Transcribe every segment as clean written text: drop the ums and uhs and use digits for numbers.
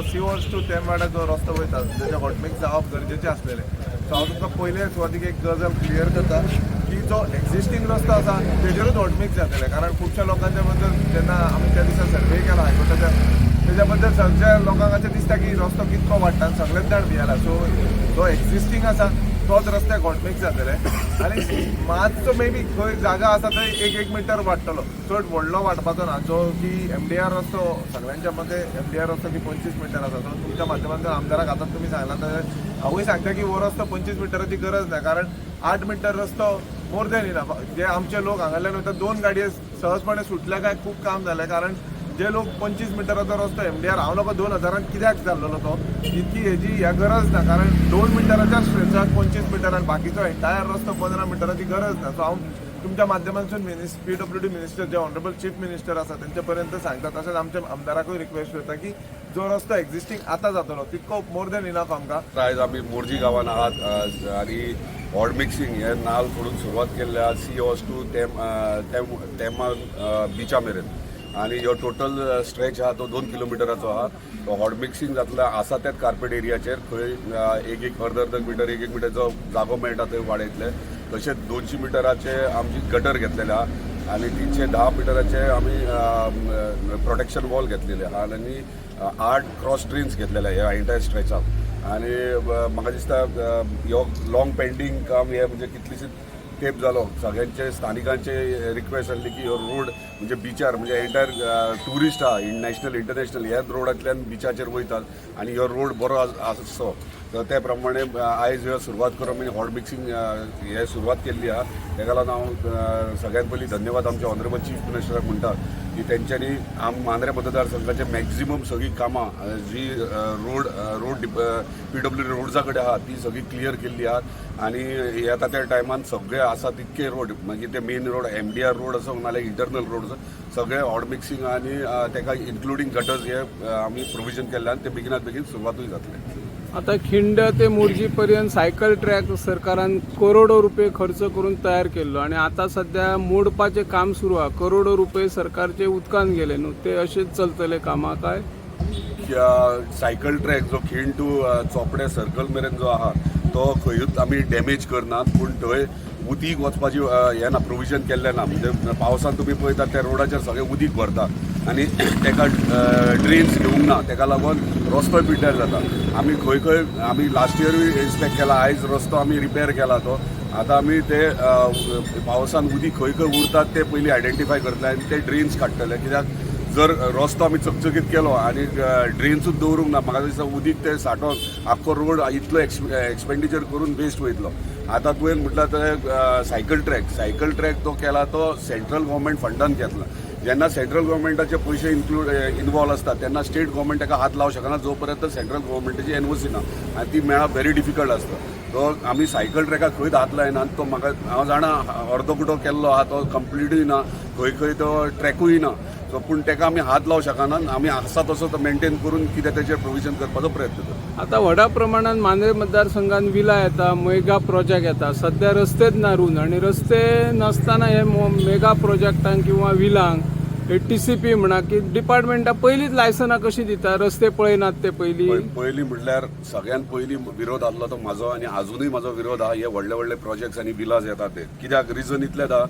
Sea horse two तेमवाडा जो रस्तो वयता तेजे हॉटमिक्स जावप गरजेचें आसलेलें. सो हांव तुमकां पयले सुवातीक एक गजाल क्लियर करता की जो एक्झिस्टींग रस्तो आसा तेजेरूच हॉटमिक्स जातलें, कारण खुबश्या लोकांच्या बद्दल जेन्ना आमी त्या दिसा सर्वे केला हायकोर्टाच्या, तेज्या बद्दल सगळ्या लोकांक अशें दिसता की रस्तो कितको वाडटा आनी सगळेच जाण भियेला. सो जो एक्झिस्टींग आसा तोच रस्त्याक हॉटमिक्स जातले आनी मातसो मे बी खंय जागा आसा थंय एक एक मिटर वाडटलो, चड व्हडलो वाडपाचो ना. जो की एमडीआर रस्तो, सगळ्यांच्या मते एमडीआर रस्तो की 25 मिटर आसा, तो तुमच्या माध्यमांतल्यान आमदाराक आतां तुमी सांगला तशें हांवूय सांगता की हो रस्तो 25 मिटराची गरज ना, कारण 8 मिटर रस्तो मोर दॅन इनफ. जे आमचे लोक हांगासरल्यान वयता, दोन गाडये सहजपणे सुटल्या काय खूब काम जालें, कारण जे लोक 25 मिटराचो रस्तो एमडीआर हांव लोक 2000 कित्याक जाल्लो तो इतकी हेजी ह्या गरज ना, कारण 2 मिटराच्या स्ट्रेचाक 25 मिटर आनी बाकीचो एंटायर रस्तो 15 मिटराची गरज ना. सो हांव तुमच्या माध्यमांतसून पीडब्ल्यूडी मिनिस्टर, जे ऑनरेबल चीफ मिनिस्टर आसा, तेंचे पर्यंत सांगता, तशेंच आमच्या आमदाराकूय रिक्वेस्ट करता की जो रस्तो एक्झिस्टींग आतां जातलो तितको मोर दॅन इनफ आमकां. आयज आमी मोरजी गांवान आहात आनी हॉट मिक्सिंग हे नाल फोडून सुरवात केल्ले आहा सी हॉर्स टू तेमा बिचा मेरेन आनी ह्यो टोटल स्ट्रेच आहा तो 2 किलोमिटराचो आहा. तो हॉट मिक्सिंग जातलो आसा त्याच कार्पेट एरियाचेर. खंय एक एक अर्द अर्द मिटर, एक एक मिटरचो जागो मेळटा थंय वाडयतले. तशेंच 200 मिटराचे आमची गटर घेतलेले आहा आनी 310 मिटराचे आमी प्रोटेक्शन वॉल घेतलेले आहा आनी 8 क्रॉस ड्रेन्स घेतलेले ह्या एंटायर स्ट्रेचाक. आनी म्हाका दिसता ह्यो लॉंग पेंडींग काम हे म्हणजे कितलीशीच तेंप जालो. सगळ्यांचे स्थानिकांचे रिक्वेस्ट आसली की ह्यो रोड म्हणजे बिचार म्हणजे एंटायर ट्युरिस्ट आहा, नॅशनल, इंटरनॅशनल, ह्याच रोडांतल्यान बिचाचेर वयतात आनी ह्यो रोड बरो आसचो. तर ते प्रमाणे आयज ह्यो सुरवात करून आमी हॉट मिक्सिंग हे सुरवात केल्ली आहा. तेका लागून हांव सगळ्यात पयलीं धन्यवाद आमच्या ऑनरेबल चीफ मिनिस्टराक म्हणटा की तेंच्यांनी आम मांद्रे मतदारसंघाचे मॅक्झिमम सगळीं कामां जी रोड रोड पीडब्ल्यू रोड्सा कडेन आहा ती सगळी क्लियर केल्ली आहा. आनी येता त्या टायमान सगळे आसा तितके रोड, मागीर ते मेन रोड, एमडीआर रोड आसूं नाल्यार इंटरनल रोड आसूं, सगळे हॉट मिक्सिंग आनी तेका इन्क्लुडींग गटर्स हे आमी प्रोविजन केल्ले आनी ते बेगिनात बेगीन सुरवातूय जातले. आता खिंड ते मोरजी पर्यंत सायकल ट्रॅक सरकारान करोडो रुपये खर्च करून तयार केल्लो आणि आता सध्या मोडपाचें काम सुरू आहा. करोडो रुपये सरकारचे उदकान गेले न्हू, ते अशेच चलतले कामां काय? सायकल ट्रॅक जो खीण टू चोपडे सर्कल मेरेन जो आहा तो खंयूच आमी डॅमेज करनात, पूण थंय उदीक वचपाची हें ना, प्रोविजन केल्लें ना. म्हणजे पावसान तुमी पळयतात त्या रोडाचेर सगळें उदीक भरता आनी तेका ड्रेन्स घेवंक ना, तेका लागून रस्तो पिड्ड्यार जाता. आमी खंय खंय आमी लास्ट इयरूय इन्स्पेक्ट केला. आयज रस्तो आमी रिपेर केला तो. आतां आमी ते पावसान उदीक खंय खंय उरतात ते पयलीं आयडेंटिफाय करतले आनी ते ड्रेन्स काडटले, कित्याक जर रस्तो आमी चकचकीत केलो आनी ड्रेन्सूच दवरूंक ना, म्हाका दिसता उदीक ते साठोवन आख्खो रोड इतलो एक्सपेंडिचर करून वेस्ट वयतलो. आतां तुवें म्हटल्यार ते सायकल ट्रॅक, सायकल ट्रॅक तो केला तो सेंट्रल गव्हर्मेंट फंडान घेतला. जेन्ना सेंट्रल गव्हर्मेंटाचे पयशे इन्क्लूड इनवॉल्व आसता तेन्ना स्टेट गव्हर्मेंट ताका हात लावंक शकना जो पर्यंत सेंट्रल गव्हर्मेंटाची एनओसी ना आनी ती मेळप व्हेरी डिफिकल्ट आसता. तो आमी सायकल ट्रॅकाक खंयच हात लायना. तो म्हाका हांव जाणा अर्दो कुटो केल्लो आहा, तो कंप्लिटूय ना, खंय खंय तो ट्रॅकूय ना. सो पूण ताका आमी हात लावंक शकना. आमी आसा तसो तो मेंटेन करून कितें तेचेर प्रोविजन करपाचो प्रयत्न करता. आता व्हडा प्रमाणात मांद्रे मतदारसंघात विला येता, मेगा प्रोजेक्ट येता. सध्या रस्तेच ना रून आणि रस्ते नासतना हे मेगा प्रोजेक्टांक किंवा विलांक हे टीसीपी म्हणा की डिपार्टमेंटा पयलींच लायसनां कशी दिता? रस्ते पळयनात ते पयलीं? पयलीं म्हटल्यार सगळ्यात पयलीं विरोध आहलो तो म्हाजो आनी आजुनूय म्हाजो विरोध आहा हे व्हडले व्हडले प्रोजेक्ट्स आनी विलास येतात ते. कित्याक रिजन इतलेंच आहा,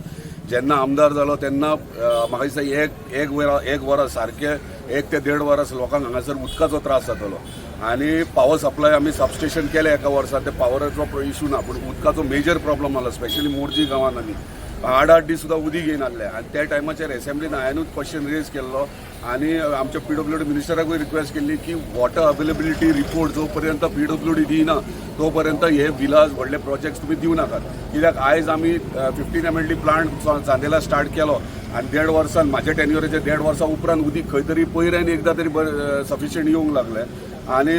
जेन्ना आमदार जालो तेन्ना म्हाका दिसता एक एक वर एक वरस सारकें 1 ते देड वरस लोकांक हांगासर उदकाचो त्रास जातालो आनी पावर सप्लाय आमी सबस्टेशन केलें एका वर्सा, ते पावराचो इशू ना, पूण उदकाचो मेजर प्रॉब्लम आलो. स्पेशली मोरजी गांवांत आमी 8 8 दीस सुद्दां उदीक येयनासलें आनी त्या टायमाचेर एसेंब्लीन हांवेनूच क्वेश्चन रेज केल्लो आनी आमच्या पीडब्ल्यू डी मिनिस्टराकूय रिक्वेस्ट केल्ली की वॉटर अवेलेबिलिटी रिपोर्ट जो पर्यंत पीडब्ल्यू डी दिना तो पर्यंत हे विलास, व्हडले प्रोजेक्ट्स तुमी दिवं नाकात. कित्याक आयज आमी 15 एमएलडी प्लांट चांदेला स्टार्ट केलो आनी देड वर्सान, म्हाज्या टेन्युअराच्या देड वर्सां उपरांत उदीक खंय तरी पयऱ्यान एकदां तरी बरें सफिशियंट येवंक लागलें. आनी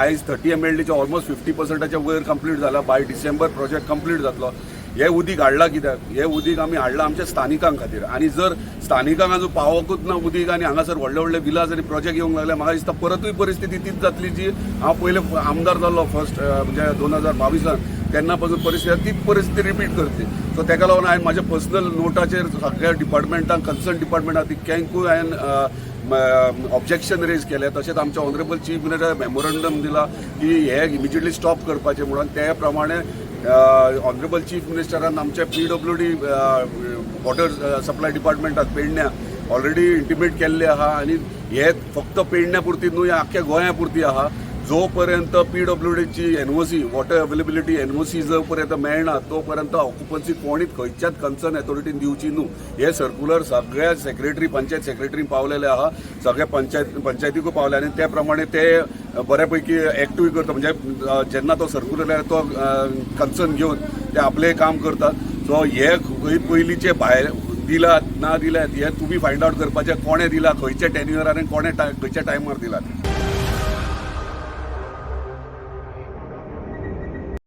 आयज 30 एमएलडीचे ऑलमोस्ट 50 पर्संटाच्या वयर कंप्लीट जाला. बाय डिसेंबर प्रोजेक्ट कंप्लीट जातलो. हे उदीक हाडलां कित्याक? हे उदीक आमी हाडलां आमच्या स्थानिकां खातीर. आनी जर स्थानिकांक अजून पावोकूच ना उदीक आनी हांगासर व्हडले व्हडले विलास आनी प्रोजेक्ट येवंक लागले, म्हाका दिसता परतूय परिस्थिती तीच जातली जी हांव पयले आमदार जाल्लो फर्स्ट, म्हणजे 2022 तेन्ना पासून परिस्थिती आसा, तीच परिस्थिती रिपीट करतली. सो तेका लागून हांवें म्हाज्या पर्सनल नोटाचेर सगळ्या डिपार्टमेंटांक, कन्सर्न डिपार्टमेंटाक, तितक्यांकूय हांवें ऑब्जेक्शन रेज केलें. तशेंच आमच्या ऑनरेबल चीफ मिनिस्टर मेमोरंडम दिला की हे इमिजिएटली स्टॉप करपाचें म्हणून. ते प्रमाणे ऑनरेबल चीफ मिनिस्टरान आमच्या पीडब्ल्यूडी, वॉटर सप्लाय डिपार्टमेंटात पेडण्या ऑलरेडी इंटिमेट केल्ले आहा. आनी हे फक्त पेडण्या पुरती न्हू, आख्ख्या गोंया पुरती आहा. जो पर्यंत पीडब्ल्यूडीची एनओसी, वॉटर अवेलेबिलिटी एनओसी जो पर्यंत मेळना, तो पर्यंत ऑक्युपन्सी कोणीच खंयच्याच कन्सर्न अथॉरिटीन दिवची न्हू. हे सर्क्युलर सगळ्या सेक्रेटरी, पंचायत सेक्रेटरीन पावलेले आहा, सगळ्या पंचायतीकूय पावले आनी त्या प्रमाणे ते बऱ्यापैकी एक्टूय करता. म्हणजे जेन्ना तो सर्क्युलर, तो कन्सर्न घेवन ते आपलें काम करतात. सो हे खंय पयलींचे भायर दिलात ना दिल्यात, हे तुमी फायंड आवट करपाचें, कोणें दिला, खंयच्या टेन्युअरार आनी कोणें खंयच्या टायमार दिला ते.